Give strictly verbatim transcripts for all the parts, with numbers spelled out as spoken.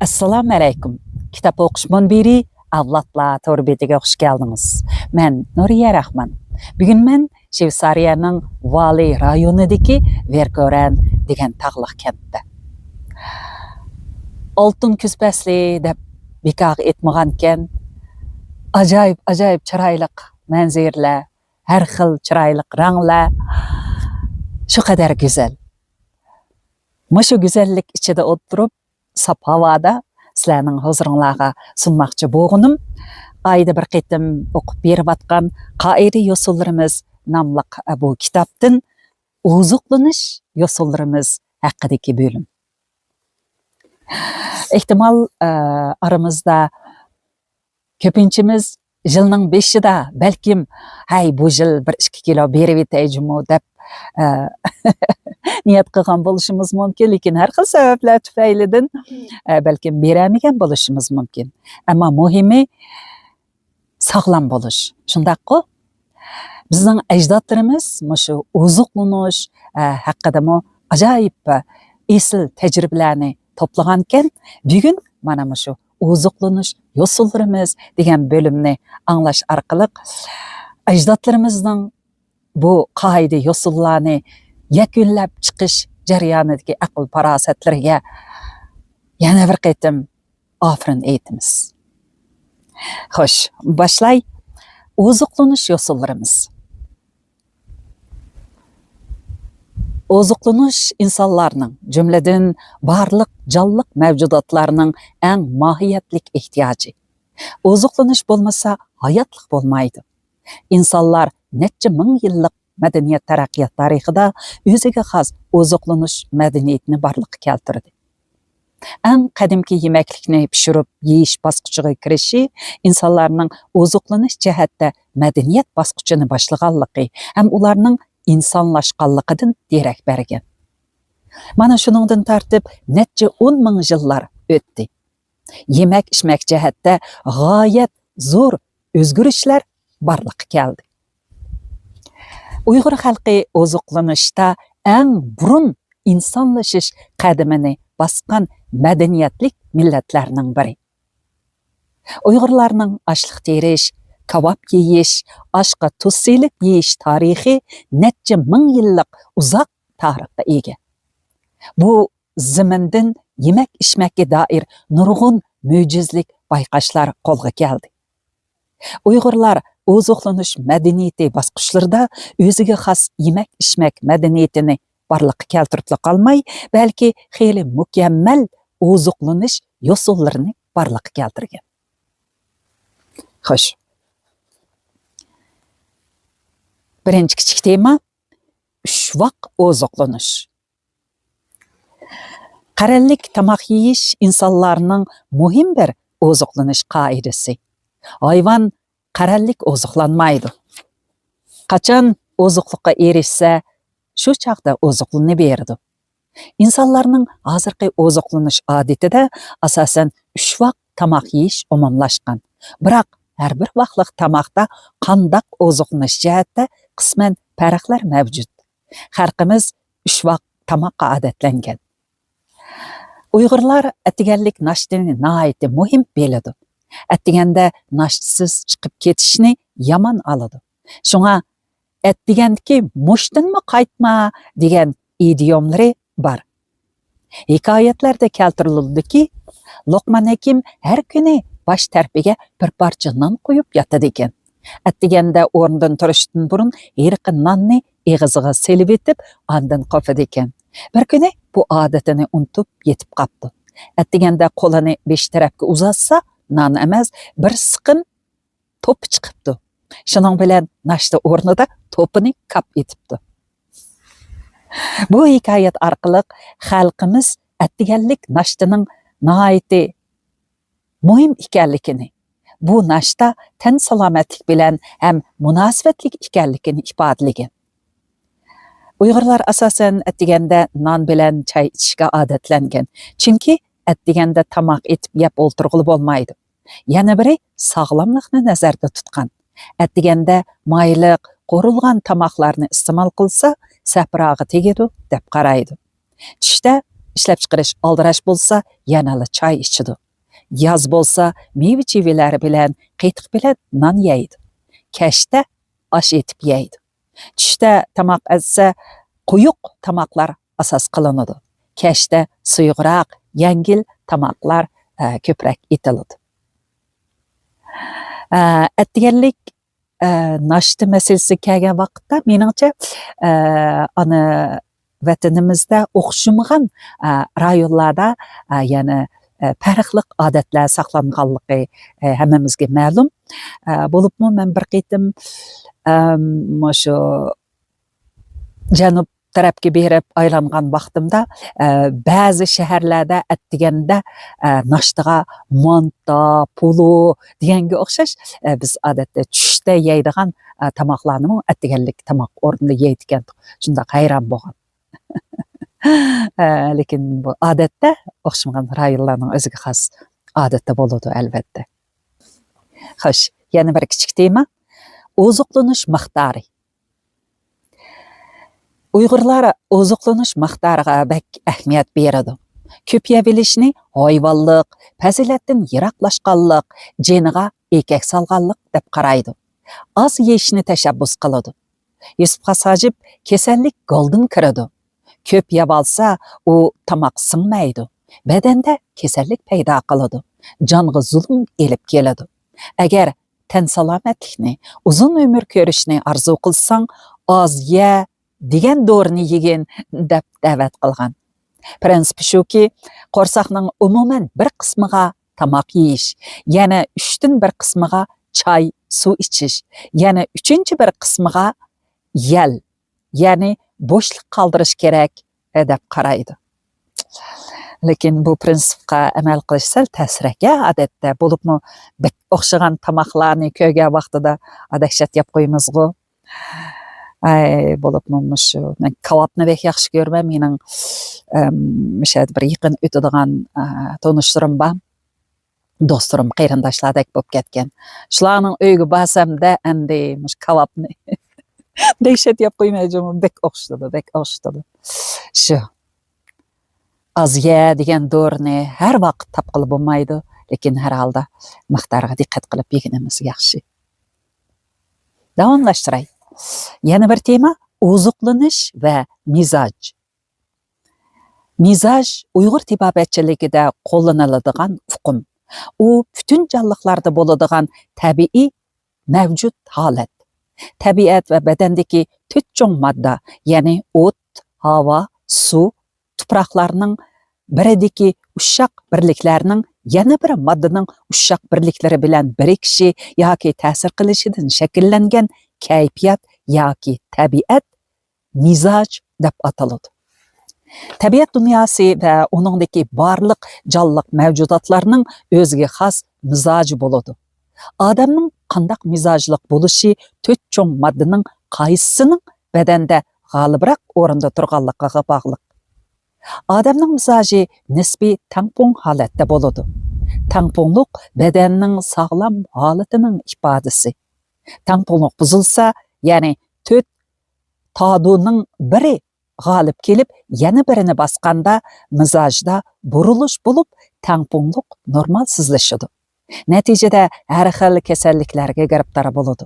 ئەسسالامۇ ئەلەيكۇم. كىتاب ئوقۇش مۇنبىرى ئەۋلادلار تور بېتىگە خۇش كەلدىڭىز. مەن نۇرىيە راخمان. بۈگۈن مەن شۋېتسارىيەنىڭ ۋالى رايونىدىكى ۋېركورەن دېگەن تاغلىق كەنتتە. ئالتۇن كۈز پەسلى دەپ بىكارغا ئېيتمىغانىكەن. ئاجايىپ، ئاجايىپ چىرايلىق مەنزىرىلەر، ھەر خىل چىرايلىق رەڭلەر، شۇ قەدەر گۈزەل. مۇشۇ گۈزەللىك ئىچىدە ئولتۇرۇپ، ساپ ھاۋادا سىلەرنىڭ ھۇزۇرۇڭلارغا سۇنماقچى بولغىنىم، ئايدا بىر قېتىم ئوقۇپ بېرىۋاتقان قائىدە يوسۇنلىرىمىز ناملىق بۇ كىتابتىن ئوزۇقلىنىش يوسۇنلىرىمىز ھەققىدىكى بۆلۈم. ئېھتىمال، ئە، ئارىمىزدا كۆپىنچىمىز يىلنىڭ بېشىدا بەلكىم، ھەي، بۇ يىل بىر ئىككى كىلو بېرىۋېتەي جۇمۇ دەپ، ئە، نىيەت قىلغان بولۇشىمىز مۇمكىن، لېكىن ھەر خىل سەۋەبلەر تۈپەيلىدىن، ئە، بەلكىم بېرەلمىگەن بولۇشىمىز مۇمكىن. ئەمما مۇھىمى ساغلام بولۇش. شۇنداققۇ؟ بىزنىڭ ئەجدادلىرىمىز مۇشۇ ئوزۇقلىنىش، ئە، ھەققىدىمۇ ئاجايىپ، ئە، ئېسىل تەجرىبىلەرنى توپلىغانىكەن. بۈگۈن مانا مۇشۇ ئوزۇقلىنىش يوسۇنلىرىمىز دېگەن بۆلۈمنى ئاڭلاش ئارقىلىق ئەجدادلىرىمىزنىڭ بۇ قائىدە يوسۇنلارنى يەكۈنلەپ چىقىش جەريانىدىكى ئەقىل پاراسەتلىرىگە يەنە بىر قېتىم ئافىرىن ئېيتىمىز. خوش، باشلاي. ئوزۇقلىنىش يوسۇنلىرىمىز. ئوزۇقلىنىش ئىنسانلارنىڭ، جۈملىدىن بارلىق جانلىق مەۋجۇداتلارنىڭ ئەڭ ماھىيەتلىك ئېھتىياجى. ئوزۇقلىنىش بولمىسا ھاياتلىق بولمايدۇ. ئىنسانلار نەچچە مىڭ يىللىق مەدەنىيەت تەرەققىيات تارىخىدا ئۆزىگە خاس ئوزۇقلىنىش مەدەنىيىتىنى بارلىققا كەلتۈردى. ئەڭ قەدىمكى يېمەكلىكنى پىشۇرۇپ يېيىش باسقۇچىغا كىرىشى ئىنسانلارنىڭ ئوزۇقلىنىش جەھەتتە مەدەنىيەت باسقۇچىنى باشلىغانلىقى ھەم ئۇلارنىڭ ئىنسانلاشقانلىقىدىن دېرەك بەرگەن. مانا شۇنىڭدىن تارتىپ نەچچە ئون مىڭ يىللار ئۆتتى. يېمەك-ئىچمەك جەھەتتە غايەت زور ئۆزگىرىشلەر بارلىققا كەلدى. ئۇيغۇر خەلقى ئوزۇقلىنىشتا ئەڭ بۇرۇن ئىنسانلىشىش قەدىمىنى باسقان مەدەنىيەتلىك مىللەتلەرنىڭ بىرى. ئۇيغۇرلارنىڭ ئاشلىق تېرىش، كاۋاپ يېيىش، ئاشقا تۇز سېلىپ يېيىش تارىخى نەچچە مىڭ يىللىق ئۇزاق تارىخقا ئىگە. بۇ زېمىندىن يېمەك-ئىچمەككە دائىر نۇرغۇن مۆجىزىلىك بايقاشلار قولغا كەلدى. ئۇيغۇرلار ئوزۇقلىنىش مەدەنىيىتى باسقۇچلىرىدا ئۆزىگە خاس يېمەك-ئىچمەك مەدەنىيىتىنى بارلىققا كەلتۈرۈپلا قالماي، بەلكى خېلى مۇكەممەل ئوزۇقلىنىش يوسۇنلىرىنى بارلىققا كەلتۈرگەن. خوش. بىرىنچى كىچىك تېما، ئۈچ ۋاق ئوزۇقلىنىش. قەرەللىك تاماق يېيىش ئىنسانلارنىڭ مۇھىم بىر ئوزۇقلىنىش قائىدىسى. ھايۋان قەرەللىك ئوزۇقلانمايدۇ. قاچان ئوزۇقلۇققا ئېرىشسە، شۇ چاغدا ئوزۇقلىنىۋېرىدۇ. ئىنسانلارنىڭ ھازىرقى ئوزۇقلىنىش ئادىتىدە ئاساسەن ئۈچ ۋاق تاماق يېيىش ئومۇملاشقان. بىراق ھەر بىر ۋاقلىق تاماقتا قانداق ئوزۇقلىنىش جەھەتتە قىسمەن پەرقلەر مەۋجۇت. خەلقىمىز ئۈچ ۋاق تاماققا ئادەتلەنگەن. ئۇيغۇرلار ئەتىگەنلىك ناشتىنى ناھايىتى مۇھىم بىلىدۇ. ئەتىگەندە ناشتىسىز چىقىپ كېتىشنى يامان ئالىدۇ. شۇڭا «ئەتىگەندىكى مۇشتىنمۇ قايتما» دېگەن ئىدىيوملىرى بار. ھېكايەتلەردە كەلتۈرۈلىدۇكى، لوقمان ھېكىم ھەر كۈنى باش تەرىپىگە بىر پارچە نان قويۇپ ياتىدىكەن. ئەتىگەندە ئورنىدىن تۇرۇشتىن بۇرۇن ھېلىقى ناننى ئېغىزىغا سېلىۋېتىپ، ئاندىن قوپىدىكەن. بىر كۈنى بۇ ئادىتىنى ئۇنتۇپ يېتىپ قاپتۇ. ئەتىگەندە قولىنى بېشى تەرەپكە ئۇزاتسا، نان ئەمەس، بىر سىقىم توپا چىقىپتۇ. شۇنىڭ بىلەن ناشتا ئورنىدا توپىنى كاپ ئېتىپتۇ. بۇ ھېكايەت ئارقىلىق خەلقىمىز ئەتىگەنلىك ناشتىنىڭ ناھايىتى مۇھىم ئىكەنلىكىنى، بۇ ناشتا تەن سالامەتلىك بىلەن ھەم مۇناسىۋەتلىك ئىكەنلىكىنى ئىپادىلىگەن. ئۇيغۇرلار ئاساسەن ئەتىگەندە نان بىلەن چاي ئىچىشكە ئادەتلەنگەن. چۈنكى ئەتىگەندە تاماق ئېتىپ يەپ ئولتۇرغىلى بولمايدۇ. يەنە بىرى ساغلاملىقنى نەزەردە تۇتقان. ئەتىگەندە مايلىق، قورۇلغان تاماقلارنى ئىستېمال قىلسا، سەپراغا تېگىدۇ، دەپ قارايدۇ. چۈشتە ئىشلەپچىقىرىش ئالدىراش بولسا، يەنىلا چاي ئىچىدۇ. ياز بولسا، مېۋە-چېۋىلەر بىلەن، قېتىق بىلەن نان يەيدۇ. كەچتە ئاش ئېتىپ يەيدۇ. چۈشتە تاماق ئەتسە، قويۇق تاماقلار ئاساس قىلىنىدۇ. كەچتە سۇيۇقراق، يەڭگىل تاماقلار، ئە، كۆپرەك ئېتىلىدۇ. ئە، ئەتىگەنلىك، ئە، ناشتا مەسىلىسىگە كەلگەن ۋاقىتتا، مېنىڭچە، ئە، ئانا ۋەتىنىمىزدە ئوخشىمىغان، ئە، رايونلاردا، ئە، يەنە، ئە، پەرقلىق ئادەتلەر ساقلانغانلىقى، ئە، ھەممىمىزگە مەلۇم. ئە، بولۇپمۇ مەن بىر قېتىم، ئەم، مۇشۇ جەنۇب تەرەپكە بېرىپ ئايلانغان ۋاقتىمدا، ئە، بەزى شەھەرلەردە ئەتىگەندە، ئە، ناشتىغا مانتا، پولۇ دېگەنگە ئوخشاش، ئە، بىز ئادەتتە چۈشتە يەيدىغان، ئە، تاماقلارنىمۇ ئەتىگەنلىك تاماق ئورنىدا يەيدىكەنتۇق. شۇنداق ھەيران بولغان. ئە، لېكىن بۇ ئادەتتە ئوخشىمىغان رايونلارنىڭ ئۆزىگە خاس ئادىتى بولىدۇ، ئەلۋەتتە. خوش، يەنە بىر كىچىك تېما. ئوزۇقلىنىش مىقدارى. ئۇيغۇرلار ئوزۇقلىنىش مىقدارىغا بەك ئەھمىيەت بېرىدۇ. كۆپ يەۋېلىشنى ھايۋانلىق، پەزىلەتتىن يىراقلاشقانلىق، جېنىغا ئېكەك سالغانلىق دەپ قارايدۇ. ئاز يېيىشنى تەشەببۇس قىلىدۇ. يۈسۈپ خاس ھاجىپ، كېسەللىك گالدىن كىرىدۇ. كۆپ يەۋالسا، ئۇ تاماق سىڭمەيدۇ. بەدەندە كېسەللىك پەيدا قىلىدۇ. جانغا زۇلۇم ئېلىپ كېلىدۇ. ئەگەر تەن سالامەتلىكنى، ئۇزۇن ئۆمۈر كۆرۈشنى ئارزۇ قىلساڭ، ئاز يە دېگەن دورىنى يېگىن، دەپ دەۋەت قىلغان. پىرىنسىپى شۇكى، قورساقنىڭ ئومۇمەن بىر قىسمىغا تاماق يېيىش، يەنە ئۈچتىن بىر قىسمىغا چاي، سۇ ئىچىش، يەنە ئۈچىنچى بىر قىسمىغا يەل، يەنى بوشلۇق قالدۇرۇش كېرەك، دەپ قارايدۇ. لېكىن بۇ پىرىنسىپقا ئەمەل قىلىش سەل تەسرەك، ھە، ئادەتتە. بولۇپمۇ بەك ئوخشىغان تاماقلارنى كۆرگەن ۋاقتىدا دەھشەت يەپ قويىمىزغۇ. ئەي، بولۇپمۇ مۇشۇ، مەن كاۋاپنى بەك ياخشى كۆرىمەن. مېنىڭ، ئەم، مۇشۇ يەردە بىر يېقىن ئۆتىدىغان، ئە، تونۇشلىرىم بار. دوستلىرىم، قېرىنداشلاردەك بولۇپ كەتكەن. شۇلارنىڭ ئۆيىگە بارسامدا، ئەمدى مۇشۇ كاۋاپنى دەھشەت يەپ قويماي جۇمۇ، بەك ئوخشىتىدۇ، بەك ئوخشىتىدۇ. شۇ. ئاز يە دېگەن دورىنى ھەر ۋاقىت تاپقىلى بولمايدۇ، لېكىن ھەر ھالدا مىقدارىغا دىققەت قىلىپ يېگىنىمىز ياخشى. داۋاملاشتۇراي. يەنە بىر تېما، ئوزۇقلىنىش ۋە مىزاج. مىزاج ئۇيغۇر تېبابەتچىلىكىدە قوللىنىلىدىغان ئۇقۇم. ئۇ پۈتۈن جانلىقلاردا بولىدىغان تەبىئىي مەۋجۇت ھالەت. تەبىئەت ۋە بەدەندىكى تۆت چوڭ ماددا، يەنى ئوت، ھاۋا، سۇ، تۇپراقلارنىڭ بىرىدىكى ئۇششاق بىرلىكلەرنىڭ يەنە بىر ماددىنىڭ ئۇششاق بىرلىكلىرى بىلەن بىرىكىشى ياكى تەسىر قىلىشىدىن شەكىللەنگەن كەيپىيات ياكى تەبىئەت مىزاج دەپ ئاتىلىدۇ. تەبىئەت دۇنياسى ۋە ئۇنىڭدىكى بارلىق جانلىق مەۋجۇداتلارنىڭ ئۆزىگە خاس مىزاجى بولىدۇ. ئادەمنىڭ قانداق مىزاجلىق بولۇشى تۆت چوڭ ماددىنىڭ قايسىسىنىڭ بەدەندە غالىبراق ئورۇندا تۇرغانلىقىغا باغلىق. ئادەمنىڭ مىزاجى نىسپىي تەڭپۇڭ ھالەتتە بولىدۇ. تەڭپۇڭلۇق بەدەننىڭ ساغلام ھالىتىنىڭ ئىپادىسى. تەڭپۇڭلۇق بۇزۇلسا، يەنى تۆت تادۇنىڭ بىرى غالىب كېلىپ، يەنە بىرىنى باسقاندا، مىزاجدا بۇرۇلۇش بولۇپ، تەڭپۇڭلۇق نورمالسىزلىشىدۇ. نەتىجىدە ھەر خىل كېسەللىكلەرگە گىرىپتار بولىدۇ.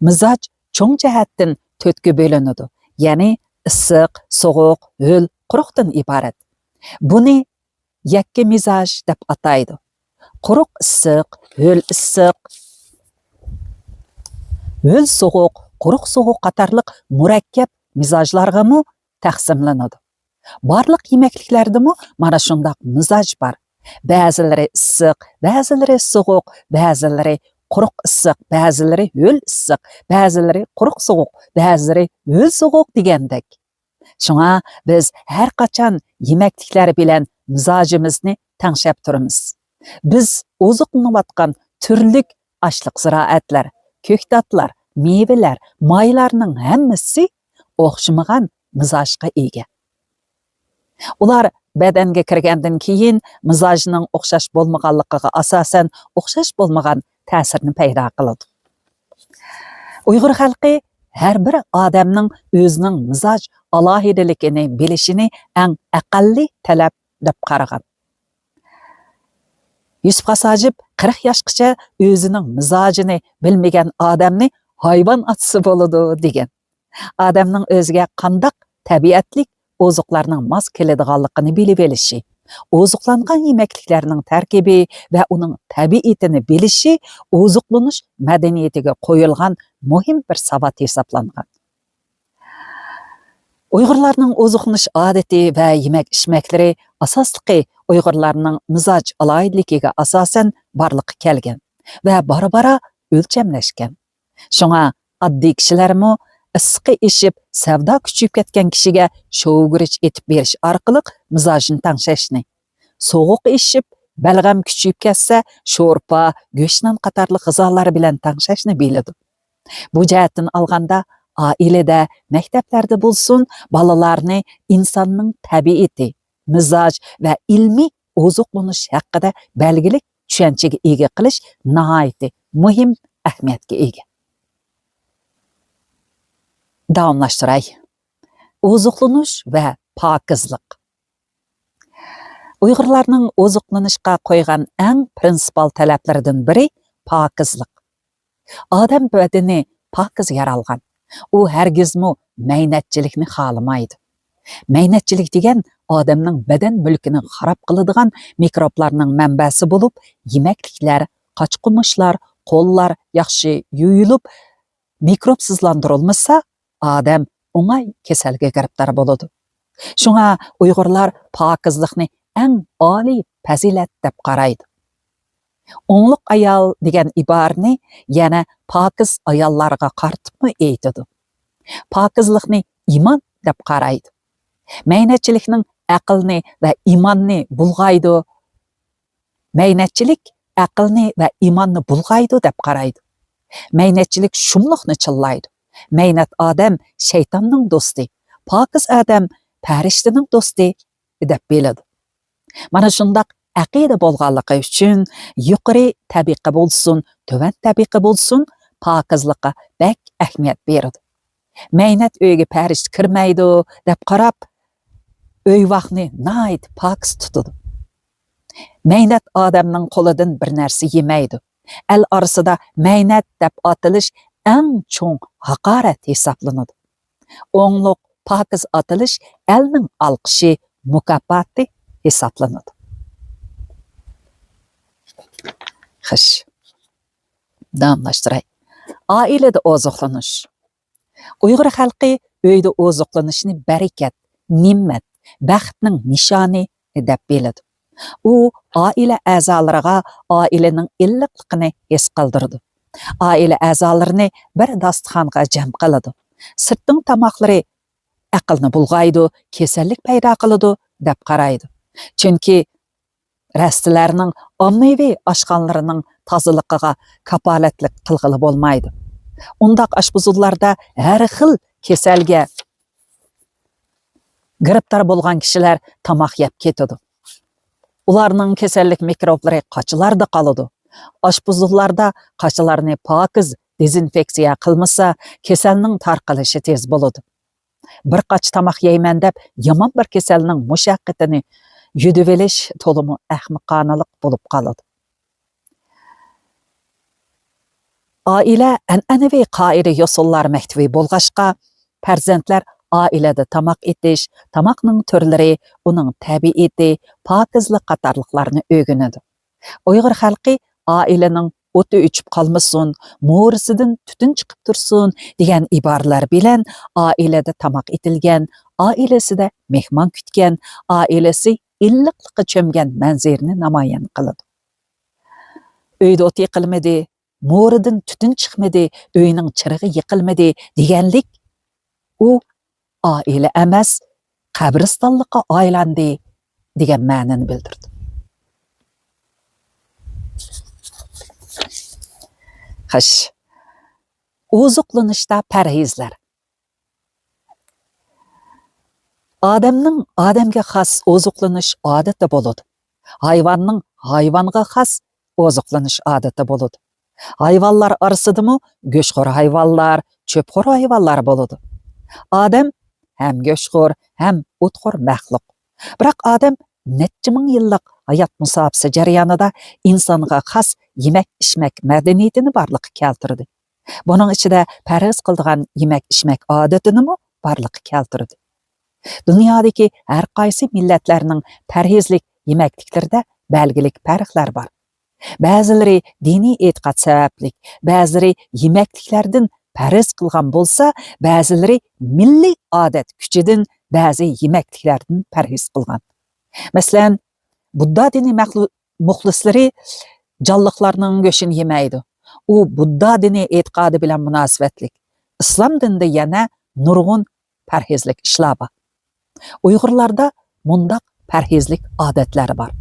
مىزاج چوڭ جەھەتتىن تۆتكە بۆلۈنىدۇ، يەنى ئىسسىق، سوغۇق، ھۆل، قۇرۇقتىن ئىبارەت. بۇنى يەككە مىزاج دەپ ئاتايدۇ. قۇرۇق ئىسسىق، ھۆل ئىسسىق، ھۆل سوغۇق، قۇرۇق سوغۇق قاتارلىق مۇرەككەپ مىزاجلارغىمۇ تەقسىملىنىدۇ. بارلىق يېمەكلىكلەردىمۇ مانا شۇنداق مىزاج بار. بەزىلىرى ئىسسىق، بەزىلىرى سوغۇق، بەزىلىرى قۇرۇق ئىسسىق، بەزىلىرى ھۆل ئىسسىق، بەزىلىرى قۇرۇق سوغۇق، بەزىلىرى ھۆل سوغۇق دېگەندەك. شۇڭا بىز ھەر قاچان يېمەكلىكلەر بىلەن مىزاجىمىزنى تەڭشەپ تۇرىمىز. بىز ئوزۇقلىنىۋاتقان تۈرلۈك ئاشلىق زىرائەتلەر، كۆكتاتلار، مېۋىلەر، مايلارنىڭ ھەممىسى ئوخشىمىغان مىزاجقا ئىگە. ئۇلار بەدەنگە كىرگەندىن كېيىن مىزاجنىڭ ئوخشاش بولمىغانلىقىغا ئاساسەن ئوخشاش بولمىغان تەسىرنى پەيدا قىلىدۇ. ئۇيغۇر خەلقى ھەر بىر ئادەمنىڭ ئۆزىنىڭ مىزاج ئالاھىدىلىكىنى بىلىشىنى ئەڭ ئەقەللىي تەلەپ دەپ قارىغان. يۈسۈپ خاس ھاجىپ قىرىق ياشقىچە ئۆزىنىڭ مىزاجىنى بىلمىگەن ئادەمنى ھايۋان ئاتىسى بولىدۇ دېگەن. ئادەمنىڭ ئۆزىگە قانداق تەبىئەتلىك ئوزۇقلارنىڭ ماس كېلىدىغانلىقىنى بىلىۋېلىشى، ئوزۇقلانغان يېمەكلىكلەرنىڭ تەركىبى ۋە ئۇنىڭ تەبىئىتىنى بىلىشى ئوزۇقلىنىش مەدەنىيىتىگە قويۇلغان مۇھىم بىر ساۋات ھېسابلانغان. ئۇيغۇرلارنىڭ ئوزۇقلىنىش ئادىتى ۋە يېمەك-ئىچمەكلىرى ئاساسلىقى ئۇيغۇرلارنىڭ مىزاج ئالاھىدىلىكىگە ئاساسەن بارلىققا كەلگەن ۋە بارا-بارا ئۆلچەملەشكەن. شۇڭا ئاددىي كىشىلەرمۇ ئىسسىقى ئېشىپ، سەۋدا كۈچىيىپ كەتكەن كىشىگە شوۋىگۈرۈچ ئېتىپ بېرىش ئارقىلىق مىزاجنى تەڭشەشنى، سوغۇقى ئېشىپ، بەلغەم كۈچىيىپ كەتسە، شورپا، گۆشنان قاتارلىق غىزالار بىلەن تەڭشەشنى بىلىدۇ. بۇ جەھەتتىن ئالغاندا، ئائىلىدە، مەكتەپلەردە بولسۇن، بالىلارنى ئىنساننىڭ تەبىئىتى، مىزاج ۋە ئىلمىي ئوزۇقلىنىش ھەققىدە بەلگىلىك چۈشەنچىگە ئىگە قىلىش ناھايىتى مۇھىم ئەھمىيەتكە ئىگە. داۋاملاشتۇراي. ئوزۇقلىنىش ۋە پاكىزلىق. ئۇيغۇرلارنىڭ ئوزۇقلىنىشقا قويغان ئەڭ پرىنسىپال تەلەپلىرىدىن بىرى پاكىزلىق. ئادەم بەدىنى پاكىز يارالغان. ئۇ ھەرگىزمۇ مەينەتچىلىكنى خالىمايدۇ. مەينەتچىلىك دېگەن ئادەمنىڭ بەدەن مۈلكىنى خاراب قىلىدىغان مىكروبلارنىڭ مەنبەسى بولۇپ، يېمەكلىكلەر، قاچا-قومۇچلار، قوللار ياخشى يۇيۇلۇپ، مىكروبسىزلاندۇرۇلمىسا، ئادەم ئوڭاي كېسەلگە گىرىپتار بولىدۇ. شۇڭا ئۇيغۇرلار پاكىزلىقنى ئەڭ ئالىي پەزىلەت دەپ قارايدۇ. ئوڭلۇق ئايال دېگەن ئىبارىنى يەنە پاكىز ئاياللارغا قارىتىپمۇ ئېيتىدۇ. پاكىزلىقنى ئىمان دەپ قارايدۇ. مەينەتچىلىكنىڭ ئەقىلنى ۋە ئىماننى بۇلغايدۇ. مەينەتچىلىك ئەقىلنى ۋە ئىماننى بۇلغايدۇ دەپ قارايدۇ. مەينەتچىلىك شۇملۇقنى چىللايدۇ. مەينەت ئادەم شەيتاننىڭ دوستى، پاكىز ئادەم پەرىشتىنىڭ دوستى دەپ بىلىدۇ. مانا شۇنداق ئەقىدە بولغانلىقى ئۈچۈن يۇقىرى تەبىقە بولسۇن، تۆۋەن تەبىقە بولسۇن، پاكىزلىققا بەك ئەھمىيەت بېرىدۇ. مەينەت ئۆيگە پەرىشتە كىرمەيدۇ دەپ قاراپ، ئۆيۋاقنى ناھايىتى پاكىز تۇتىدۇ. مەينەت ئادەمنىڭ قولىدىن بىر نەرسە يېمەيدۇ. ئەل ئارىسىدا مەينەت دەپ ئاتىلىش ئەڭ چوڭ ھاقارەت ھېسابلىنىدۇ. ئوڭلۇق، پاكىز ئاتىلىش ئەلنىڭ ئالقىشى، مۇكاپاتى ھېسابلىنىدۇ. خوش. داۋاملاشتۇراي. ئائىلىدە ئوزۇقلىنىش. ئۇيغۇر خەلقى ئۆيدە ئوزۇقلىنىشنى بەرىكەت، نېمەت، بەختنىڭ نىشانى دەپ بىلىدۇ. ئۇ ئائىلە ئەزالىرىغا ئائىلىنىڭ ئىللىقلىقىنى ھېس قىلدۇرىدۇ. ئائىلە ئەزالىرىنى بىر داستىخانغا جەم قىلىدۇ. سىرتنىڭ تاماقلىرى ئەقىلنى بۇلغايدۇ، كېسەللىك پەيدا قىلىدۇ دەپ قارايدۇ. چۈنكى رەستىلەرنىڭ ئاممىۋى ئاشخانىلىرىنىڭ تازىلىقىغا كاپالەتلىك قىلغىلى بولمايدۇ. ئۇنداق ئاشپۇزۇللاردا ھەر خىل كېسەلگە گىرىپتار بولغان كىشىلەر تاماق يەپ كېتىدۇ. ئۇلارنىڭ كېسەللىك مىكروبلىرى قاچىلاردا قالىدۇ. ئاشپۇزۇللاردا قاچىلارنى پاكىز دېزىنفېكسىيە قىلمىسا، كېسەلنىڭ تارقىلىشى تېز بولىدۇ. بىر قاچا تاماق يەيمەن دەپ، يامان بىر كېسەلنىڭ مۇشەققىتىنى يۈدۈۋېلىش تولىمۇ ئەخمىقانىلىق بولۇپ قالىدۇ. ئائىلە ئەنئەنىۋى قائىدە يوسۇنلار مەكتىۋى بولغاچقا، پەرزەنتلەر ئائىلىدە تاماق ئېتىش، تاماقنىڭ تۈرلىرى، ئۇنىڭ تەبىئىتى، پاكىزلىق قاتارلىقلارنى ئۆگىنىدۇ. ئۇيغۇر خەلقى ئائىلىنىڭ ئوتى ئۆچۈپ قالمىسۇن، مورىسىدىن تۈتۈن چىقىپ تۇرسۇن دېگەن ئىبارىلەر بىلەن ئائىلىدە تاماق ئېتىلگەن، ئائىلىسىدە مېھمان كۈتكەن، ئائىلىسى ئىللىقلىققا چۆمگەن مەنزىرىنى نامايان قىلىدۇ. ئۆيدە ئوت يېقىلمىدى، مورىدىن تۈتۈن چىقمىدى، ئۆينىڭ چىرىغى يېقىلمىدى دېگەنلىك، ئۇ ئائىلە ئەمەس، قەبرىستانلىققا ئايلاندى دېگەن مەنىنى بىلدۈرىدۇ. خوش. ئوزۇقلىنىشتا پەرھىزلەر. ئادەمنىڭ ئادەمگە خاس ئوزۇقلىنىش ئادىتى بولىدۇ. ھايۋاننىڭ ھايۋانغا خاس ئوزۇقلىنىش ئادىتى بولىدۇ. ھايۋانلار ئارىسىدىمۇ گۆشخور ھايۋانلار، چۆپخور ھايۋانلار بولىدۇ. ئادەم ھەم گۆشخور، ھەم ئوتخور مەخلۇق. بىراق ئادەم نەچچە مىڭ يىللىق ھايات مۇساپىسى جەريانىدا ئىنسانغا خاس يېمەك-ئىچمەك مەدەنىيىتىنى بارلىققا كەلتۈردى. بۇنىڭ ئىچىدە پەرھىز قىلىدىغان يېمەك-ئىچمەك ئادىتىنىمۇ بارلىققا كەلتۈردى. دۇنيادىكى ھەر قايسى مىللەتلەرنىڭ پەرھىزلىك يېمەكلىكلىرىدە بەلگىلىك پەرقلەر بار. بەزىلىرى دىنىي ئېتىقاد سەۋەبلىك، بەزىلىرى يېمەكلىكلەردىن پەرھىز قىلغان بولسا، بەزىلىرى مىللىي ئادەت كۈچىدىن بەزى يېمەكلىكلەردىن پەرھىز قىلغان. مەسىلەن، بۇددا دىنى مەخلۇ-، مۇخلىسلىرى جانلىقلارنىڭ گۆشىنى يېمەيدۇ. ئۇ بۇددا دىنى ئېتىقادى بىلەن مۇناسىۋەتلىك. ئىسلام دىنىدا يەنە نۇرغۇن پەرھىزلىك ئىشلار بار. ئۇيغۇرلاردا مۇنداق پەرھىزلىك ئادەتلەر بار.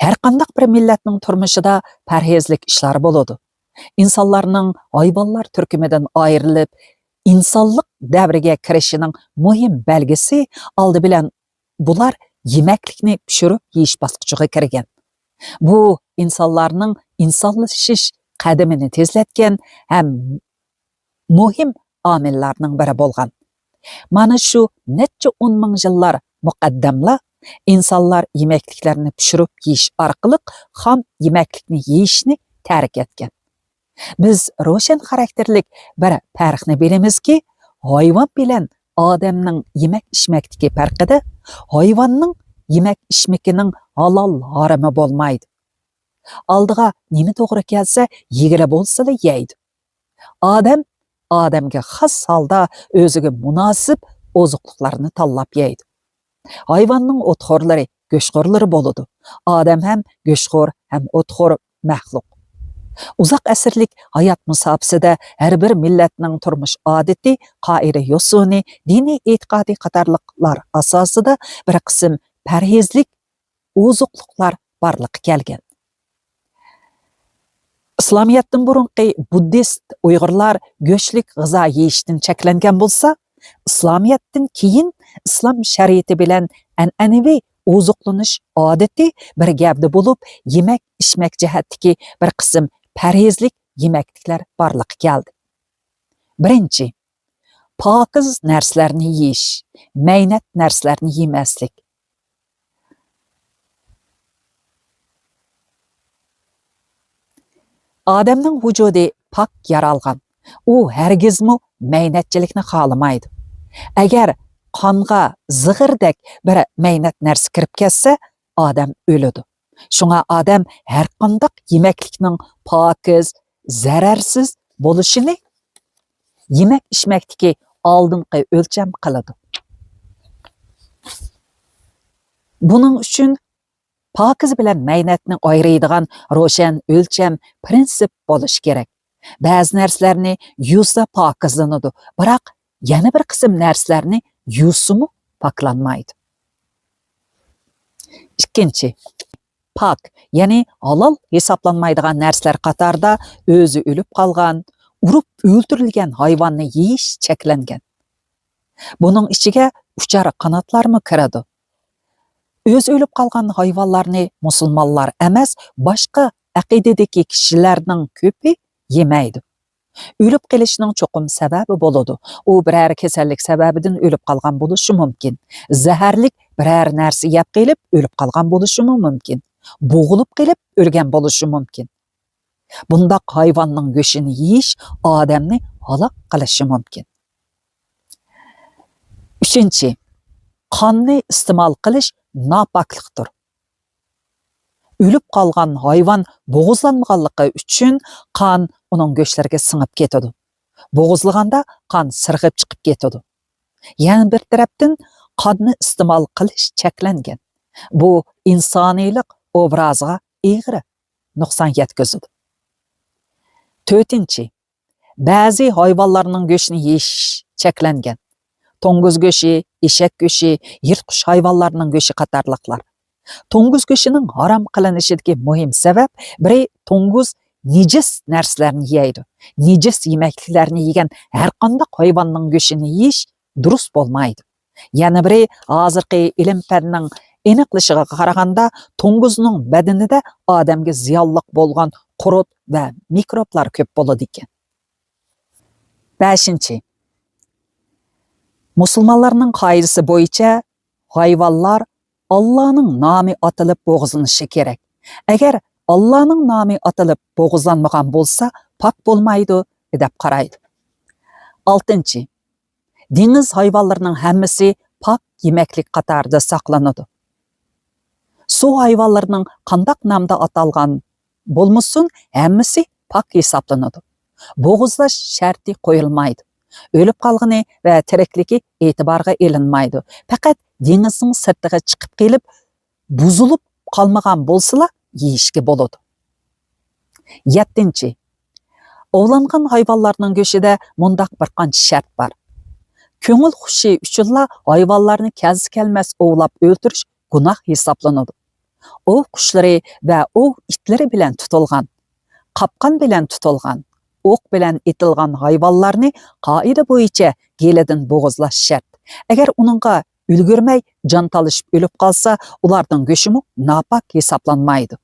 ھەر قانداق بىر مىللەتنىڭ تۇرمۇشىدا پەرھىزلىك ئىشلار بولىدۇ. ئىنسانلارنىڭ ھايۋانلار تۈركۈمىدىن ئايرىلىپ، ئىنسانلىق دەۋرىگە كىرىشىنىڭ مۇھىم بەلگىسى ئالدى بىلەن بۇلار يېمەكلىكنى پىشۇرۇپ يېيىش باسقۇچىغا كىرگەن. بۇ ئىنسانلارنىڭ ئىنسانلىشىش قەدىمىنى تېزلەتكەن ھەم مۇھىم ئامىللارنىڭ بىرى بولغان. مانا شۇ نەچچە ئون مىڭ يىللار مۇقەددەملا ئىنسانلار يېمەكلىكلەرنى پىشۇرۇپ يېيىش ئارقىلىق خام يېمەكلىكنى يېيىشنى تەرك ئەتكەن. بىز روشەن خاراكتېرلىك بىر پەرقنى بىلىمىزكى، ھايۋان بىلەن ئادەمنىڭ يېمەك-ئىچمەكتىكى پەرقىدە، ھايۋاننىڭ يېمەك-ئىچمىكىنىڭ ھالال-ھارىمى بولمايدۇ. ئالدىغا نېمە توغرا كەلسە، يېگىلى بولسىلا يەيدۇ. ئادەم ئادەمگە خاس ھالدا ئۆزىگە مۇناسىپ ئوزۇقلۇقلارنى تاللاپ يەيدۇ. ھايۋاننىڭ ئوتخورلىرى، گۆشخورلىرى بولىدۇ. ئادەم ھەم گۆشخور ھەم ئوتخور مەخلۇق. ئۇزاق ئەسىرلىك ھايات مۇساپىسىدە ھەر بىر مىللەتنىڭ تۇرمۇش ئادىتى، قائىدە-يوسۇنى، دىنىي ئېتىقادى قاتارلىقلار ئاساسىدا بىر قىسىم پەرھىزلىك ئوزۇقلۇقلار بارلىققا كەلگەن. ئىسلامىيەتتىن بۇرۇنقى بۇددىست ئۇيغۇرلار گۆشلۈك غىزا يېيىشتىن چەكلەنگەن بولسا، ئىسلامىيەتتىن كېيىن ئىسلام شەرىئىتى بىلەن ئەنئەنىۋى ئوزۇقلىنىش ئادىتى بىر گەۋدە بولۇپ، يېمەك-ئىچمەك جەھەتتىكى بىر قىسىم پەرھىزلىك يېمەكلىكلەر بارلىققا كەلدى. بىرىنچى، پاكىز نەرسىلەرنى يېيىش، مەينەت نەرسىلەرنى يېمەسلىك. ئادەمنىڭ ۋۇجۇدى پاك يارالغان. ئۇ ھەرگىزمۇ مەينەتچىلىكنى خالىمايدۇ. ئەگەر قانغا زىغىردەك بىر مەينەت نەرسە كىرىپ كەتسە، ئادەم ئۆلىدۇ. شۇڭا ئادەم ھەرقانداق يېمەكلىكنىڭ پاكىز، زەرەرسىز بولۇشىنى يېمەك-ئىچمەكتىكى ئالدىنقى ئۆلچەم قىلىدۇ. بۇنىڭ ئۈچۈن پاكىز بىلەن مەينەتنى ئايرىيدىغان روشەن ئۆلچەم، پىرىنسىپ بولۇشى كېرەك. بەزى نەرسىلەرنى يۇسا پاكىزلىنىدۇ، بىراق يەنە بىر قىسىم نەرسىلەرنى يۇسىمۇ پاكلانمايدۇ. ئىككىنچى، پاك، يەنى ھالال ھېسابلانمايدىغان نەرسىلەر قاتارىدا ئۆزى ئۆلۈپ قالغان، ئۇرۇپ ئۆلتۈرۈلگەن ھايۋاننى يېيىش چەكلەنگەن. بۇنىڭ ئىچىگە ئۇچار قاناتلارمۇ كىرىدۇ. ئۆزى ئۆلۈپ قالغان ھايۋانلارنى مۇسۇلمانلار ئەمەس، باشقا ئەقىدىدىكى كىشىلەرنىڭ كۆپى يېمەيدۇ. ئۆلۈپ قېلىشنىڭ چوقۇم سەۋەبى بولىدۇ. ئۇ بىرەر كېسەللىك سەۋەبىدىن ئۆلۈپ قالغان بولۇشى مۇمكىن. زەھەرلىك بىرەر نەرسە يەپ قېلىپ ئۆلۈپ قالغان بولۇشىمۇ مۇمكىن. بوغۇلۇپ قېلىپ ئۆلگەن بولۇشى مۇمكىن. بۇنداق ھايۋاننىڭ گۆشىنى يېيىش ئادەمنى ھالاك قىلىشى مۇمكىن. ئۈچىنچى، قاننى ئىستېمال قىلىش ناپاكلىقتۇر. ئۆلۈپ قالغان ھايۋان بوغۇزلانمىغانلىقى ئۈچۈن قان ئۇنىڭ گۆشلىرىگە سىڭىپ كېتىدۇ. بوغۇزلىغاندا قان سىرغىپ چىقىپ كېتىدۇ. يەنە بىر تەرەپتىن، قاننى ئىستېمال قىلىش چەكلەنگەن. بۇ ئىنسانىيلىق ئوبرازىغا ئېغىر نۇقسان يەتكۈزىدۇ. تۆتىنچى، بەزى ھايۋانلارنىڭ گۆشىنى يېيىش چەكلەنگەن. توڭگۇز گۆشى، ئېشەك گۆشى، يىرتقۇچ ھايۋانلارنىڭ گۆشى قاتارلىقلار. توڭگۇز گۆشىنىڭ ھارام قىلىنىشىدىكى مۇھىم سەۋەب، بىرى، توڭگۇز نىجىس نەرسىلەرنى يەيدۇ. نىجىس يېمەكلىكلەرنى يېگەن ھەرقانداق ھايۋاننىڭ گۆشىنى يېيىش دۇرۇس بولمايدۇ. يەنە بىرى، ھازىرقى ئىلىم-پەننىڭ ئېنىقلىشىغا قارىغاندا، توڭگۇزنىڭ بەدىنىدە ئادەمگە زىيانلىق بولغان قۇرت ۋە مىكروبلار كۆپ بولىدىكەن. بەشىنچى، مۇسۇلمانلارنىڭ قائىدىسى بويىچە ھايۋانلار ئاللانىڭ نامى ئاتىلىپ بوغۇزلىنىشى كېرەك. ئەگەر ئاللانىڭ نامى ئاتىلىپ بوغۇزلانمىغان بولسا، پاك بولمايدۇ، دەپ قارايدۇ. ئالتىنچى، دېڭىز ھايۋانلىرىنىڭ ھەممىسى پاك يېمەكلىك قاتارىدا ساقلىنىدۇ. سۇ ھايۋانلىرىنىڭ قانداق نامدا ئاتالغان بولمىسۇن، ھەممىسى پاك ھېسابلىنىدۇ. بوغۇزلاش شەرتى قويۇلمايدۇ. ئۆلۈپ قالغىنى ۋە تىرىكلىكى ئېتىبارغا ئېلىنمايدۇ. پەقەت دېڭىزنىڭ سىرتىغا چىقىپ قېلىپ، بۇزۇلۇپ قالمىغان بولسىلا يېيىشكە بولىدۇ. يەتتىنچى، ئوۋلانغان ھايۋانلارنىڭ گۆشىدە مۇنداق بىر قانچە شەرت بار. كۆڭۈل خۇشى ئۈچۈنلا ھايۋانلارنى كەلسە كەلمەس ئوۋلاپ ئۆلتۈرۈش گۇناھ ھېسابلىنىدۇ. ئوۋ قۇشلىرى ۋە ئوۋ ئىتلىرى بىلەن تۇتۇلغان، قاپقان بىلەن تۇتۇلغان، ئوق بىلەن ئېتىلغان ھايۋانلارنى قائىدە بويىچە گېلىدىن بوغۇزلاش شەرت. ئەگەر ئۇنىڭغا ئۈلگۈرمەي جان تالىشىپ ئۆلۈپ قالسا، ئۇلارنىڭ گۆشىمۇ ناپاك ھېسابلانمايدۇ.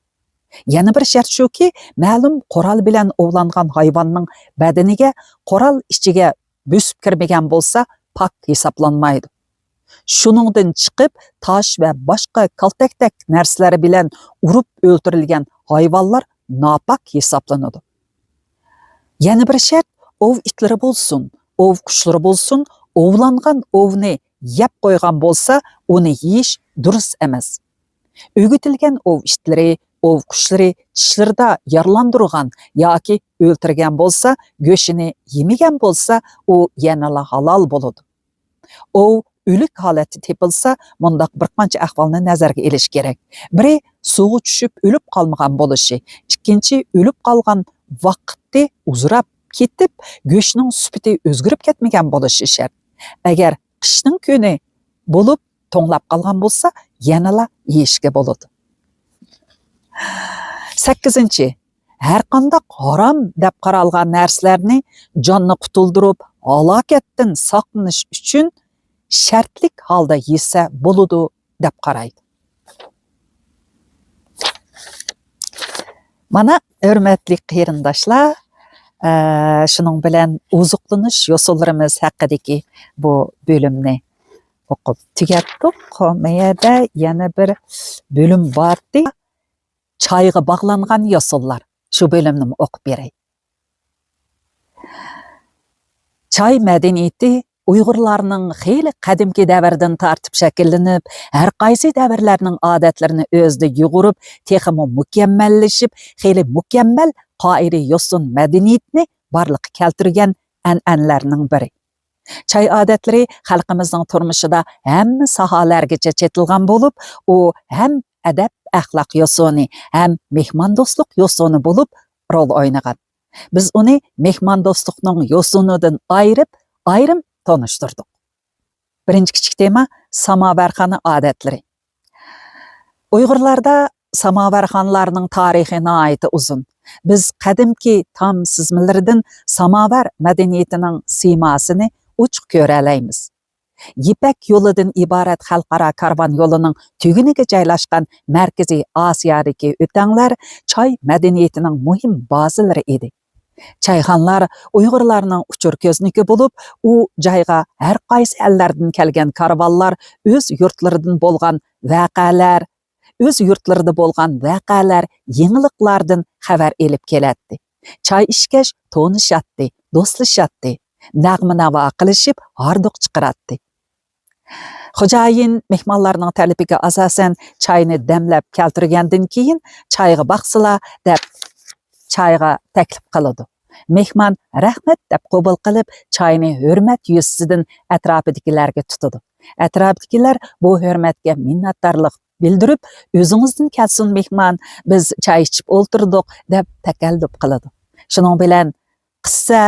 يەنە بىر شەرت شۇكى، مەلۇم قورال بىلەن ئوۋلانغان ھايۋاننىڭ بەدىنىگە قورال ئىچىگە بۆسۈپ كىرمىگەن بولسا، پاك ھېسابلانمايدۇ. شۇنىڭدىن چىقىپ، تاش ۋە باشقا كالتەكتەك نەرسىلەر بىلەن ئۇرۇپ ئۆلتۈرۈلگەن ھايۋانلار ناپاك ھېسابلىنىدۇ. يەنە بىر شەرت، ئوۋ ئىتلىرى بولسۇن، ئوۋ قۇشلىرى بولسۇن، ئوۋلانغان ئوۋنى يەپ قويغان بولسا، ئۇنى يېيىش دۇرۇس ئەمەس. ئۆگىتىلگەن ئوۋ ئىتلىرى، ئوۋ قۇشلىرى چىشلىرىدا يارىلاندۇرغان ياكى ئۆلتۈرگەن بولسا، گۆشىنى يېمىگەن بولسا، ئۇ يەنىلا ھالال بولىدۇ. ئوۋ ئۆلۈك ھالەتتە تېپىلسا، مۇنداق بىر قانچە ئەھۋالنى نەزەرگە ئېلىش كېرەك. بىرى، سۇغا چۈشۈپ ئۆلۈپ قالمىغان بولۇشى. ئىككىنچى، ئۆلۈپ قالغان ۋاقتى ئۇزىراپ كېتىپ، گۆشنىڭ سۈپىتى ئۆزگىرىپ كەتمىگەن بولۇشى شەرت. ئەگەر قىشنىڭ كۈنى بولۇپ، توڭلاپ قالغان بولسا، يەنىلا يېيىشكە بولىدۇ. سەككىزىنچى، ھەرقانداق ھارام دەپ قارالغان نەرسىلەرنى جاننى قۇتۇلدۇرۇپ، ھالاكەتتىن ساقلىنىش ئۈچۈن شەرتلىك ھالدا يېسە بولىدۇ، دەپ قارايدۇ. مانا، ھۆرمەتلىك قېرىنداشلار، ئە، شۇنىڭ بىلەن ئوزۇقلىنىش يوسۇنلىرىمىز ھەققىدىكى بۇ بۆلۈمنى ئوقۇپ تۈگەتتۇق. مەيەردە يەنە بىر بۆلۈم بارتى. چايغا باغلانغان يوسۇنلار. شۇ بۆلۈمنىمۇ ئوقۇپ بېرەي. چاي مەدەنىيىتى ئۇيغۇرلارنىڭ خېلى قەدىمكى دەۋردىن تارتىپ شەكىللىنىپ، ھەر قايسى دەۋرلەرنىڭ ئادەتلىرىنى ئۆزىدە يۇغۇرۇپ، تېخىمۇ مۇكەممەللىشىپ، خېلى مۇكەممەل قائىدە يوسۇن مەدەنىيىتىنى بارلىققا كەلتۈرگەن ئەنئەنىلەرنىڭ بىرى. چاي ئادەتلىرى خەلقىمىزنىڭ تۇرمۇشىدا ھەممە ساھەلەرگىچە چېتىلغان بولۇپ، ئۇ ھەم ئەدەپ-ئەخلاق يوسۇنى، ھەم مېھماندوستلۇق يوسۇنى بولۇپ رول ئوينىغان. بىز ئۇنى مېھماندوستلۇقنىڭ يوسۇنىدىن ئايرىپ، ئايرىم تونۇشتۇردۇق. بىرىنچى كىچىك تېما، ساماۋارخانا ئادەتلىرى. ئۇيغۇرلاردا ساماۋارخانىلارنىڭ تارىخى ناھايىتى ئۇزۇن. بىز قەدىمكى تام سىزمىلىرىدىن ساماۋار مەدەنىيىتىنىڭ سىيماسىنى ئوچۇق كۆرەلەيمىز. يىپەك يولىدىن ئىبارەت خەلقئارا كارۋان يولىنىڭ تۈگۈنىگە جايلاشقان مەركىزىي ئاسىيادىكى ئۆتەڭلەر چاي مەدەنىيىتىنىڭ مۇھىم بازىلىرى ئىدى. چايخانىلار ئۇيغۇرلارنىڭ ئۇچۇر كۆزنىكى بولۇپ، ئۇ جايغا ھەر قايسى ئەللەردىن كەلگەن كارۋانلار ئۆز يۇرتلىرىدىن بولغان ۋەقەلەر، ئۆز يۇرتلىرىدا بولغان ۋەقەلەر، يېڭىلىقلاردىن خەۋەر ئېلىپ كېلەتتى. چاي ئىچكەچ تونۇشاتتى، دوستلىشاتتى، نەغمە-ناۋا قىلىشىپ ھاردۇق چىقىراتتى. خوجايىن مېھمانلارنىڭ تەلىپىگە ئاساسەن چاينى دەملەپ كەلتۈرگەندىن كېيىن، «چايغا باقسىلا» دەپ، چايغا تەكلىپ قىلىدۇ. مېھمان «رەھمەت» دەپ قوبۇل قىلىپ، چاينى ھۆرمەت يۈزىسىدىن ئەتراپىدىكىلەرگە تۇتىدۇ. ئەتراپىدىكىلەر بۇ ھۆرمەتكە مىننەتدارلىق بىلدۈرۈپ، «ئۆزىڭىزدىن كەلسۇن مېھمان، بىز چاي ئىچىپ ئولتۇردۇق» دەپ تەكەللۇپ قىلىدۇ. شۇنىڭ بىلەن قىسسە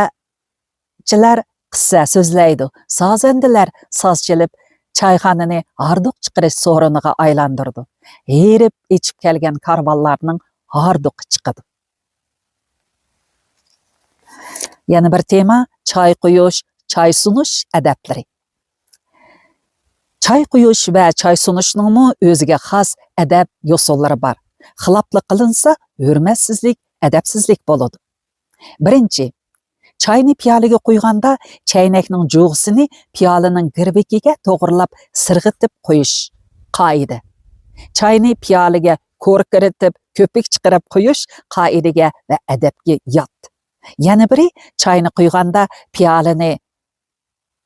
چىلار قىسسە سۆزلەيدۇ، سازەندىلەر ساز چېلىپ، چايخانىنى ھاردۇق چىقىرىش سورۇنىغا ئايلاندۇرىدۇ. ھېرىپ ئېچىپ كەلگەن كارۋانلارنىڭ ھاردۇقى چىقىدۇ. يەنە بىر تېما، چاي قۇيۇش، چاي سۇنۇش ئەدەپلىرى. چاي قۇيۇش ۋە چاي سۇنۇشنىڭمۇ ئۆزىگە خاس ئەدەپ يوسۇنلىرى بار. خىلاپلىق قىلىنسا، ھۆرمەتسىزلىك، ئەدەپسىزلىك بولىدۇ. بىرىنچى، چاينى پىيالىگە قۇيغاندا، چەينەكنىڭ جۇغىسىنى پىيالىنىڭ گىرۋىكىگە توغرىلاپ سىرغىتىپ قويۇش. قائىدە. چاينى پىيالىگە كوركىرىتىپ، كۆپۈك چىقىرىپ قويۇش قائىدىگە ۋە ئەدەپكە يات. يەنە بىرى، چاينى قۇيغاندا پىيالىنى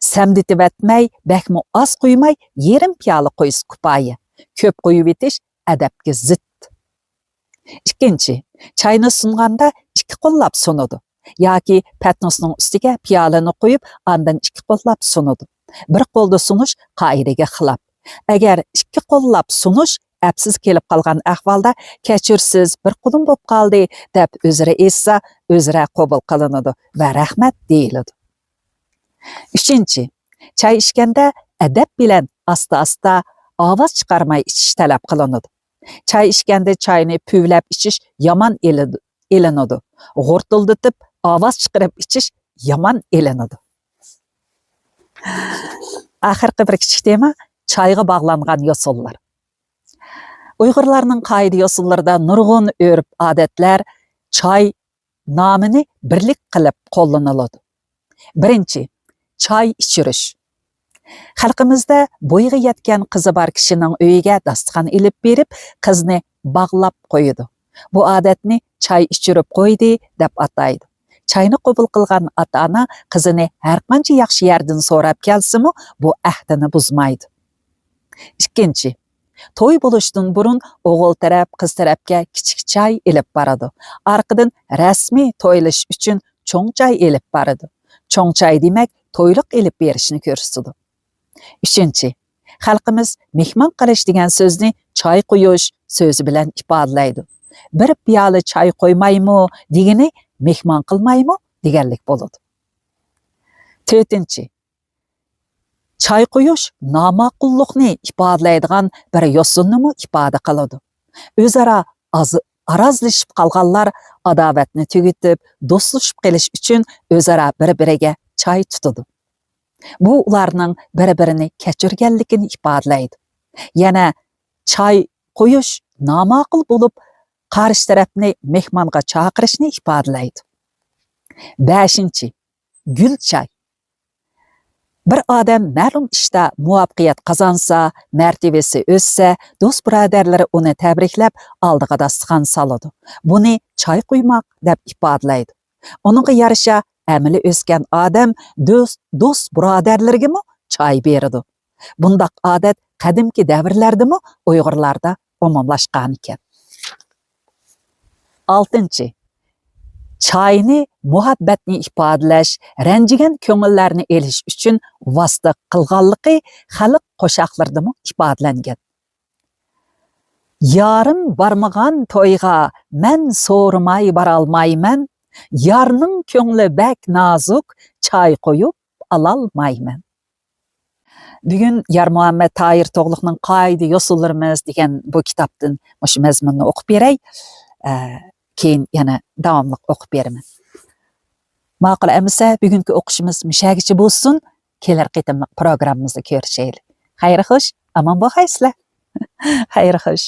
سەمدىتىۋەتمەي، بەكمۇ ئاز قۇيماي، يېرىم پىيالە قۇيسا كۇپايە. كۆپ قۇيۇۋېتىش ئەدەپكە زىت. ئىككىنچى، چاينى سۇنغاندا ئىككى قوللاپ سۇنىدۇ. ياكى پەتنۇسنىڭ ئۈستىگە پىيالىنى قويۇپ، ئاندىن ئىككى قوللاپ سۇنىدۇ. بىر قولدا سۇنۇش قائىدىگە خىلاپ. ئەگەر ئىككى قوللاپ سۇنۇش ئەپسىز كېلىپ قالغان ئەھۋالدا، «كەچۈرسىز، بىر قولۇم بولۇپ قالدى» دەپ ئۆزرە ئېيتسا، ئۆزرە قوبۇل قىلىنىدۇ ۋە «رەھمەت» دېيىلىدۇ. ئۈچىنچى، چاي ئىچكەندە ئەدەپ بىلەن ئاستا-ئاستا ئاۋاز چىقارماي ئىچىش تەلەپ قىلىنىدۇ. چاي ئىچكەندە چاينى پۈۋلەپ ئىچىش يامان ئېلىدۇ-، ئېلىنىدۇ. غۇرتۇلدىتىپ، ئاۋاز چىقىرىپ ئىچىش يامان ئېلىنىدۇ. ئاخىرقى بىر كىچىك تېما، چايغا باغلانغان يوسۇنلار. ئۇيغۇرلارنىڭ قائىدە-يوسۇنلىرىدا نۇرغۇن ئۆرپ-ئادەتلەر چاي نامىنى بىرلىك قىلىپ قوللىنىلىدۇ. بىرىنچى، چاي ئىچۈرۈش. خەلقىمىزدە بويىغا يەتكەن قىزى بار كىشىنىڭ ئۆيىگە داستىخان ئېلىپ بېرىپ، قىزنى باغلاپ قويىدۇ. بۇ ئادەتنى «چاي ئىچۈرۈپ قويدى» دەپ ئاتايدۇ. چاينى قوبۇل قىلغان ئاتا-ئانا قىزىنى ھەرقانچە ياخشى يەردىن سوراپ كەلسىمۇ، بۇ ئەھدىنى بۇزمايدۇ. ئىككىنچى، توي بولۇشتىن بۇرۇن ئوغۇل تەرەپ قىز تەرەپكە كىچىك چاي ئېلىپ بارىدۇ. ئارقىدىن رەسمىي تويلىشىش ئۈچۈن چوڭ چاي ئېلىپ بارىدۇ. چوڭ چاي دېمەك، تويلۇق ئېلىپ بېرىشنى كۆرسىتىدۇ. ئۈچىنچى، خەلقىمىز مېھمان قىلىش دېگەن سۆزنى چاي قۇيۇش سۆزى بىلەن ئىپادىلەيدۇ. بىر پىيالە چاي قۇيمايمۇ دېگىنى مېھمان قىلمايمۇ دېگەنلىك بولىدۇ. تۆتىنچى، چاي قۇيۇش ناماقۇللۇقنى ئىپادىلەيدىغان بىر يوسۇننىمۇ ئىپادە قىلىدۇ. ئۆزئارا ئاز-، ئارازلىشىپ قالغانلار ئاداۋەتنى تۈگىتىپ، دوستلىشىپ قېلىش ئۈچۈن ئۆزئارا بىر-بىرىگە چاي تۇتىدۇ. بۇ ئۇلارنىڭ بىر-بىرىنى كەچۈرگەنلىكىنى ئىپادىلەيدۇ. يەنە چاي قۇيۇش ناماقۇل بولۇپ، قارشى تەرەپنى مېھمانغا چاقىرىشنى ئىپادىلەيدۇ. بەشىنچى، گۈل چاي. بىر ئادەم مەلۇم ئىشتا مۇۋەپپەقىيەت قازانسا، مەرتىۋىسى ئۆسسە، دوست-بۇرادەرلىرى ئۇنى تەبرىكلەپ، ئالدىغا داستىخان سالىدۇ. بۇنى چاي قۇيماق دەپ ئىپادىلەيدۇ. ئۇنىڭغا يارىشا، ئەمىلى ئۆسكەن ئادەم دوست، دوست-بۇرادەرلىرىگىمۇ چاي بېرىدۇ. بۇنداق ئادەت قەدىمكى دەۋرلەردىمۇ ئۇيغۇرلاردا ئومۇملاشقانىكەن. ئالتىنچى، چاينى مۇھەببەتنى ئىپادىلەش، رەنجىگەن كۆڭۈللەرنى ئېلىش ئۈچۈن ۋاسىتە قىلغانلىقى خەلق قوشاقلىرىدىمۇ ئىپادىلەنگەن. يارىم بارمىغان تويغا مەن سورىماي بارالمايمەن، يارنىڭ كۆڭلى بەك نازۇك، چاي قويۇپ ئالالمايمەن. بۈگۈن يارمۇھەممەت تاھىر توغلۇقنىڭ قائىدە يوسۇنلىرىمىز دېگەن بۇ كىتابتىن مۇشۇ مەزمۇننى ئوقۇپ بېرەي. ئە، كېيىن يەنە داۋاملىق ئوقۇپ بېرىمەن. ماقۇل ئەمىسە، بۈگۈنكى ئوقۇشىمىز مۇشەگىچە بولسۇن. كېلەر قېتىملىق پروگراممىمىزدا كۆرۈشەيلى. خەير خوش، ئامان بولغايسىلەر. خەير خوش.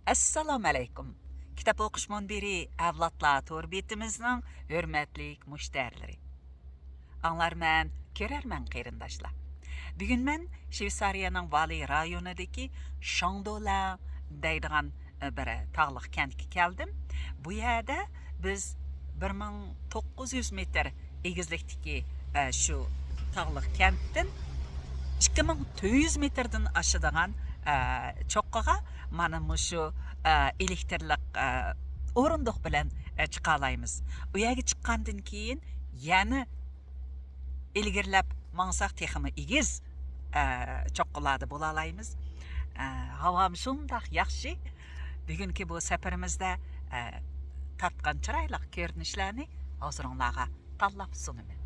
ئەسسالامۇئەلەيكۇم. كىتاب ئوقۇش مۇنبىرى ئەۋلادلار تور بېتىمىزنىڭ ھۆرمەتلىك مۇشتەرىلىرى. ئاڭلارمەن، كۆرەرمەن قېرىنداشلار. بۈگۈن مەن شۋېتسارىيەنىڭ ۋالى رايونىدىكى شاڭدولەن دەيدىغان، ئە، بىر تاغلىق كەنتكە كەلدىم. بۇ يەردە بىز بىر مىڭ توققۇز يۈز مېتىر ئېگىزلىكتىكى، ئە، شۇ تاغلىق كەنتتىن ئىككى مىڭ تۆت يۈز مېتىردىن ئاشىدىغان، ئە، چوققىغا مانا مۇشۇ، ئە، ئېلېكتىرلىق، ئە، ئورۇندۇق بىلەن، ئە، چىقالايمىز. ئۇ يەرگە چىققاندىن كېيىن يەنە ئىلگىرىلەپ ماڭساق تېخىمۇ ئېگىز، ئە، چوققىلاردا بولالايمىز. ئە، ھاۋام شۇنداق ياخشى. بۈگۈنكى بۇ سەپىرىمىزدە، ئە، تارتقان چىرايلىق كۆرۈنۈشلەرنى ھۇزۇرۇڭلارغا تاللاپ سۇنىمەن.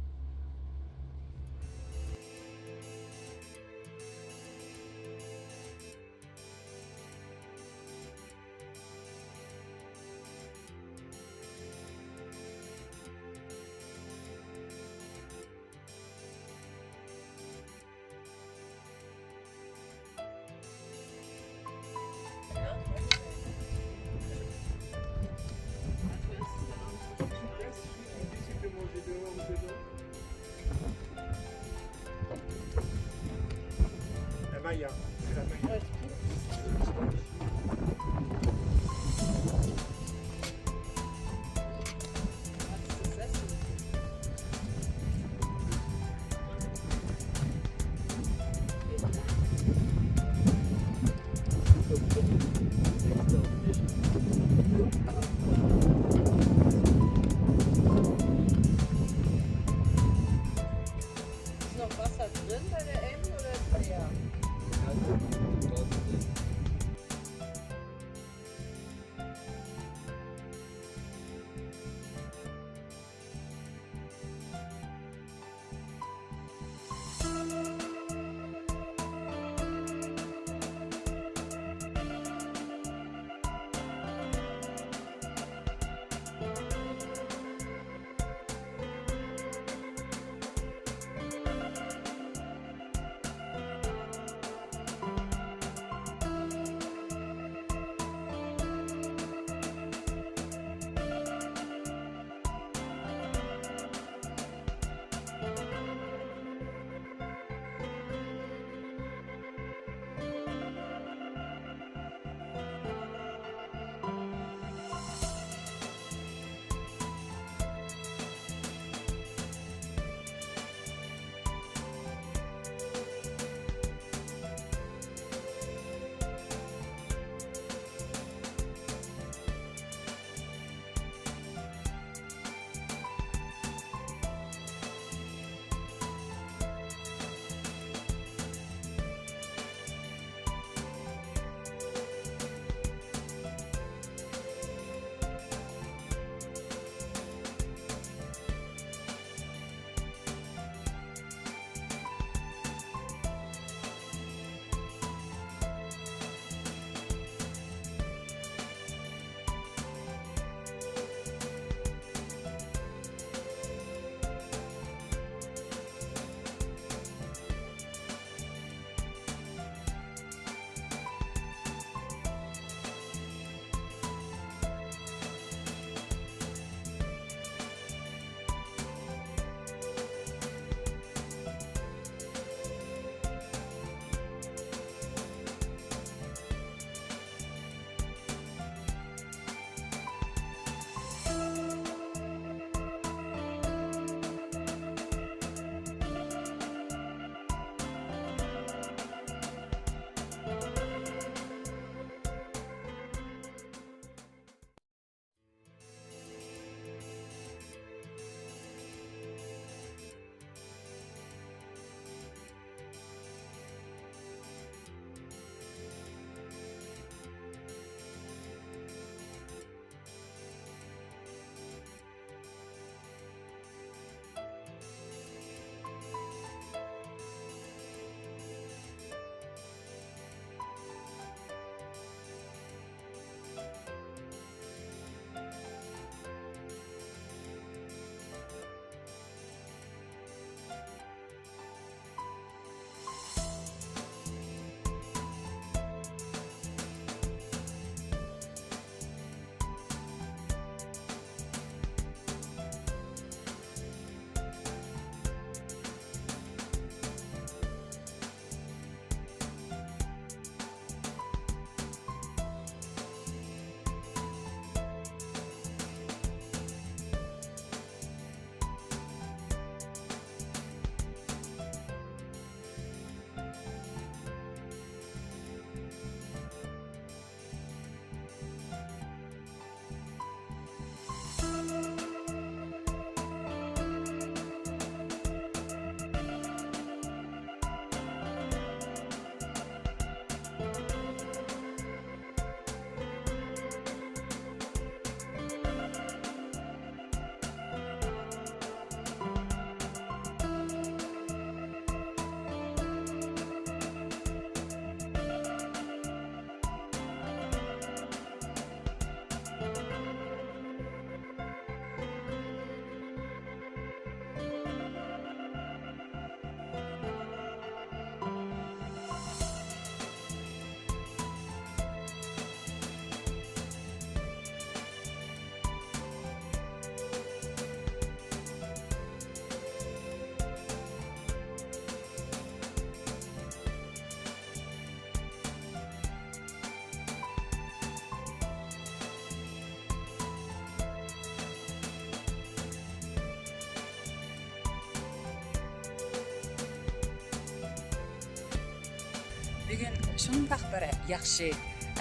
بۈگۈن شۇنداق بىر ياخشى،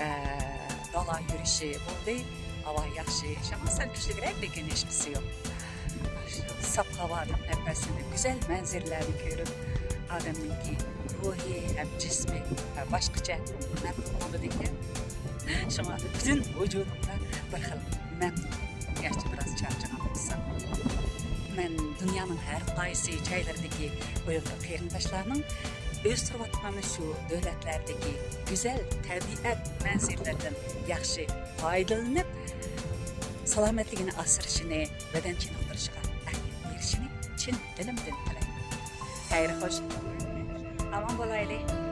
ئە، دالا يۈرۈشى بولدى. ھاۋا ياخشى، شاڭا سەل كۈچلۈكرەك، لېكىن ھېچقىسى يوق. ساپ ھاۋانىڭ نەپەسىنى، گۈزەل مەنزىرىلەرنى كۆرۈپ، ئادەمنىڭكى روھى ھەم جىسمى باشقىچە مەمنۇن بولىدىكەن. شۇڭا پۈتۈن ۋۇجۇدۇمدا بىر خىل مەمنۇن. گەرچە بىراز چارچىغان بولسام. مەن دۇنيانىڭ ھەر قايسى جايلىرىدىكى ئۇيغۇر قېرىنداشلارنىڭ ئۆستۈرۈۋاتقان شۇ دۆلەتلەردىكى گۈزەل تەبىئەت مەنزىرىلىرىدىن ياخشى پايدىلىنىپ، سالامەتلىكىنى ئاسرىشىنى، بەدەن چېنىقتۇرۇشىغا ئەھمىيەت بېرىشىنى چىن دىلىمدىن تىلەيمەن. خەير خوش. ئامان بولايلى.